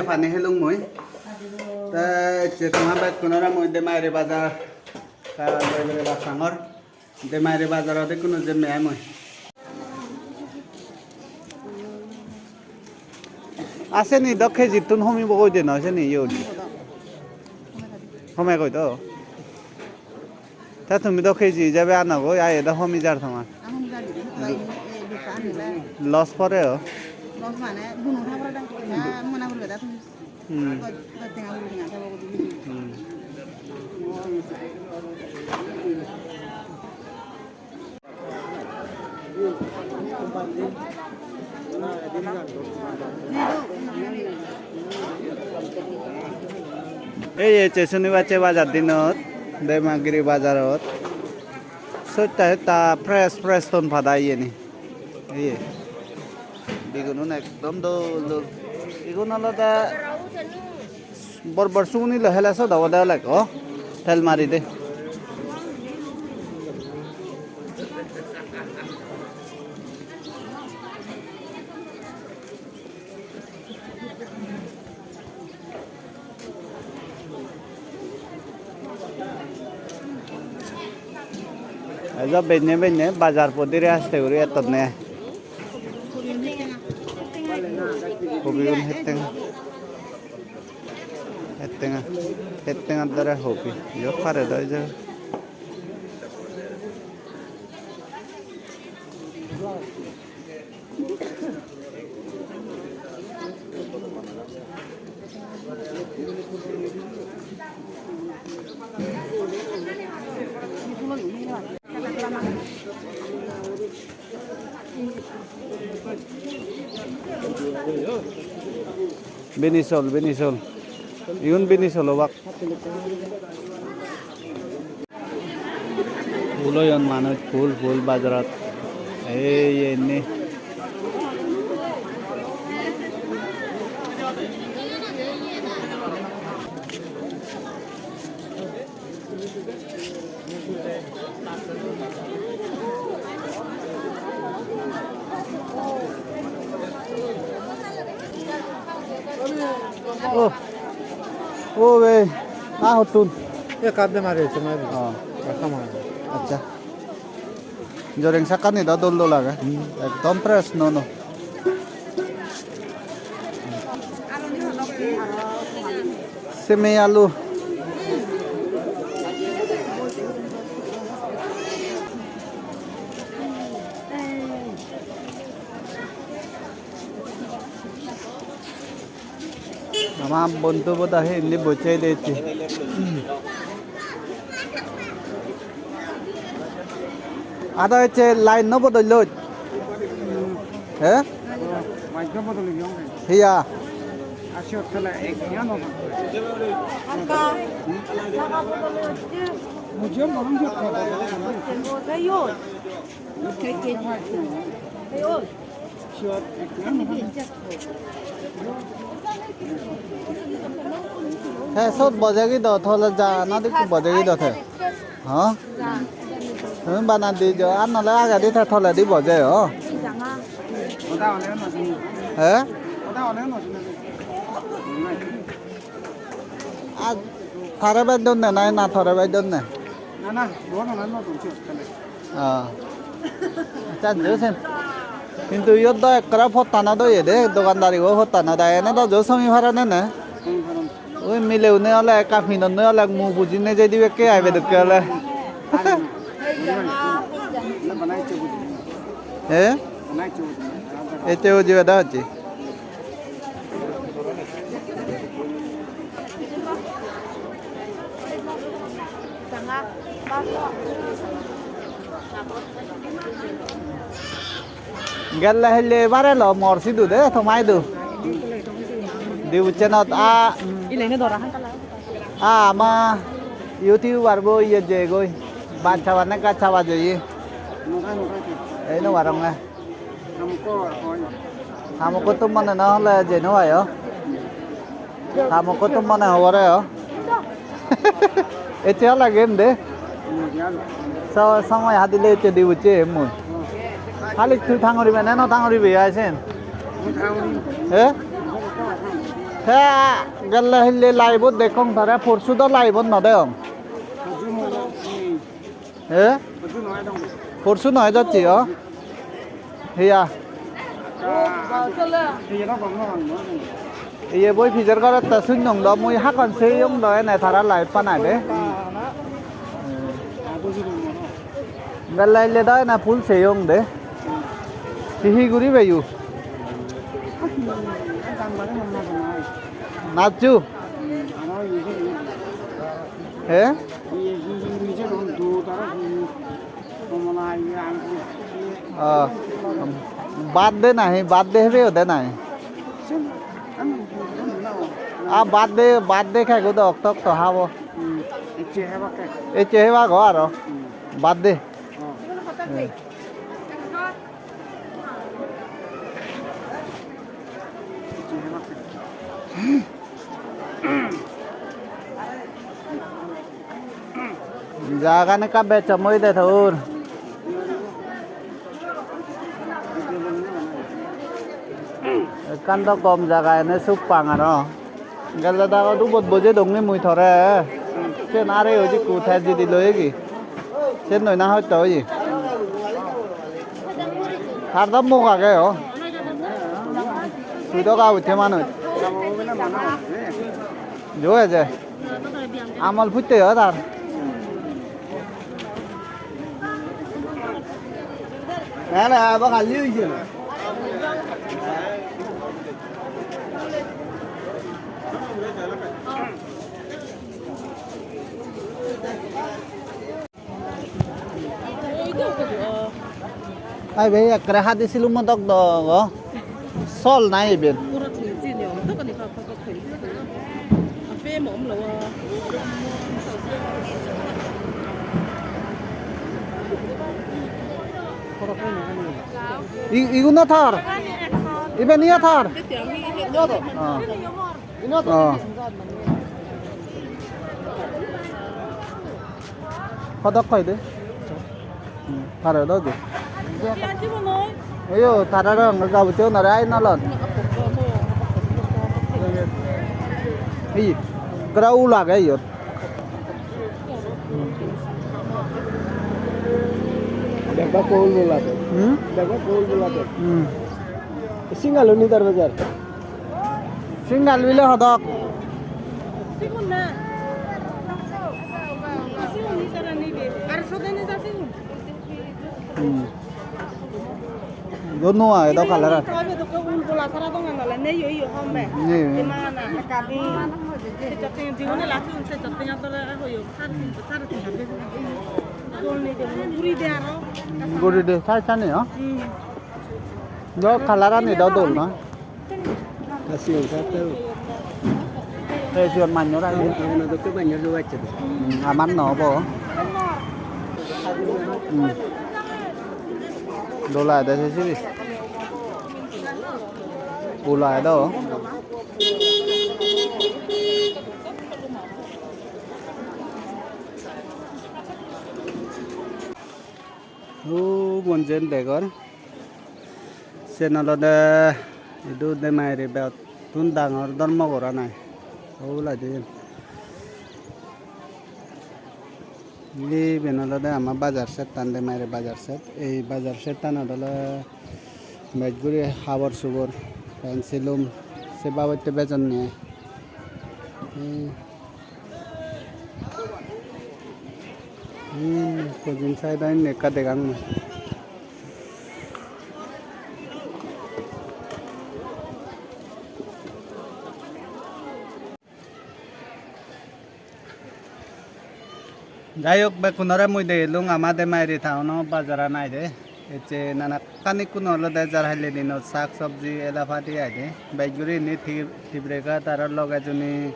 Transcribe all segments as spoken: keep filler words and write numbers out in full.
Pani helung mui. Te ecche toma bekkunore mui Demairi bazar, ta Demairi bazar sangor. Demairi bazarot ekkunu jemme ai mui. Aseni do kejittun homibo goi de noi seni, iye udi. Home goi do. Te tumi do keji ijebe anogoi, ai edo homi jar tomar. Loss pore o. Loss mane, bunu thabore da. Mona guribe da tumi. Hmm. Doj, doj tenga, kuri tenga, thebo guri. Hmm. Ei ecche sunibasse bazar dinot, Demagiri bazarot. Sotta sotta fresh fresh ton pada iyeni. Iye. Bigunun ekdom dol dol. Igun olode bor bor suguni loi hele sot obode ole ekko. Tel mari de. Ejo benne benne bazar podire aste guri ettonne. Hobigun hettenga. Hettenga. Hettenga dare hobi. Yo pare do ejo. Bini sol, bini sol. Igun bini sol obak. Phul oyon manuj, phul, phul bazarot. Ei, ei, inni. Oh. O be, a hottun? E kadde mari ecche, mari. Oh. Ekka mari. Accha. Joreng sakkani do dol dol age. Hmm. Ekdom fresh, nuo nuo. Simi alu. Ama bontu boda he indi bocche de ecche. Ada ecche line no bodollo. He? Hiya? Te sot bojegi do, tole ja, nodi ekku bojegi do te. Ha? Tumi bana di jo, ar nole agedi te toledi boje o. He? Ar tare bej donne na, na tore bej donne? Na, na, duo na, na, na, na, na. Ah. Accha, jo sen. Hintu iyot do ekkore pottano do iye de, dogandari bo pottano do. Ene do jo somi paron ene. Oi mile une ole ekka pinonne ole mu buji nejei dibekke ai bedokke ole. He? Ecche bujibe da hocche. Gelle helle ebare lo mor sidu de, toma idu. Dibucche not a, a ama YouTuber bo iye jegoi. Baj habanne gaj haba jeye. Ei no parong e. Hamukko tum mone no hole jei no pai o. Hamukko tum mone hobore o. Ecche ole gem de. So, somoy hadile ecche dibucche mui. Halik tui thanguribe ne no thanguribe ai sen? He? Te gelle hille live-ot dekkong tare, porsu do live-ot no degong. He? Porsu noi jacche o? Hiya? Iye boi pijer gorot te sunnong do, mui hakkon seyong do ene tara live-an ai de. Gelle hille do ene full seyong de. Hi hi guribe yu? Nachchu? He? Oh, birthday nahi, birthday hebe ode nahi. Ah, birthday, birthday khai gudo okto okto habo. Ecche heba go aro. Birthday. Jagan ekka bej somoi de thor. Ekkan do gom jaga ene suk pang aro. Gelle dagot ubot bojei dong ni mui tore. Sen are oi ikku te jidi loyegi. Sen noi na hosto oye. Tar do mok age o. Tui do gabujje manuj. Jo eje. Amol putte o tar. Na, na, abo khali hoyse na. Ai bhei, ekkere hadi silum dok dok o. Sol nai iben. I-, iguno thor. Iben iyo thor. Oh. Oh. Hodok hoi de. Hmm, tare do de. Eyo, tara rong gabujje unore ai nolon. Ei, gara ul age iyot. Bebak ko ul bola de. Hmm? Bebak ko ul bola de. Hmm. Singal uni dar bajar. Singal bile hodok. Sigun na. Sigun ni tara ni de. Ar sode ni ja sigun. Hmm. Don no age do color. Tobe dokke ul bola sara dongan ole nei yo yo hombe. Nei, nei. Di mana? Kadi. Se jotte jibone la sigun se jotte ya dole hoyo. Sar tin, sar tin. Dol nei de, guri de aro. Guri de, sai sai nei, ha? Hmm. Do color ani do dol na. Te sigon satte. Te sigon mannyor age. Amar dokke mannyor do acche de. Hmm, amar no obo. Hmm. Dol age de se sibe. Dol age do. Ubon jen degor. Sen olode idu Demairi begottun dangor dhormoghor anai. Oboladi. Iben olode ama bazar shed-tan, Demairi bazar shed. Ei bazar shed-tanot ole bej guri habor subor, pen silum se babotte bejonne ai. Hmm, hmm, hojin side-ot indi ekka degang mui. Jai hok, bekkunore mui degilung ama Demairi town-o bajaran aide. Ecche nanakkani kun olode jar halle dinot sak sobji ela padi aide. Bej guri indi Ti-, Tibreka tara loge juni,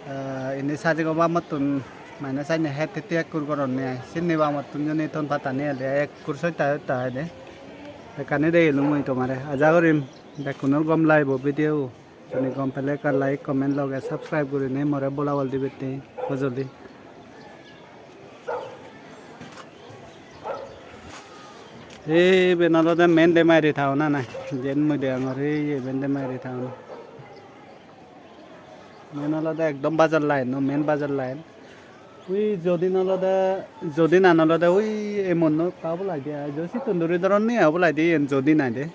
ah, indi sajego bamottun mane sanne het hitte ekkur goronne ai. Sinni bamottun juni ton pattani ede ekkur sotta sotta aide. Ekkani degilung mui tomare. Aja gorim bekkunor gom lagibo video. Juni gom pele ekka like, comment, loge subscribe gurinei more bolabol dibatte hojoli. Ei iben olode main Demairi town anai. Jen mui degongor ei iben Demairi town. Iyen olode ekdom bazar line, no, main bazar line. Ui jodin olode, jodinan olode ui ei monno ekka oboladi ai, jo sittun duri doron ni ai oboladi iyen jodin ai de.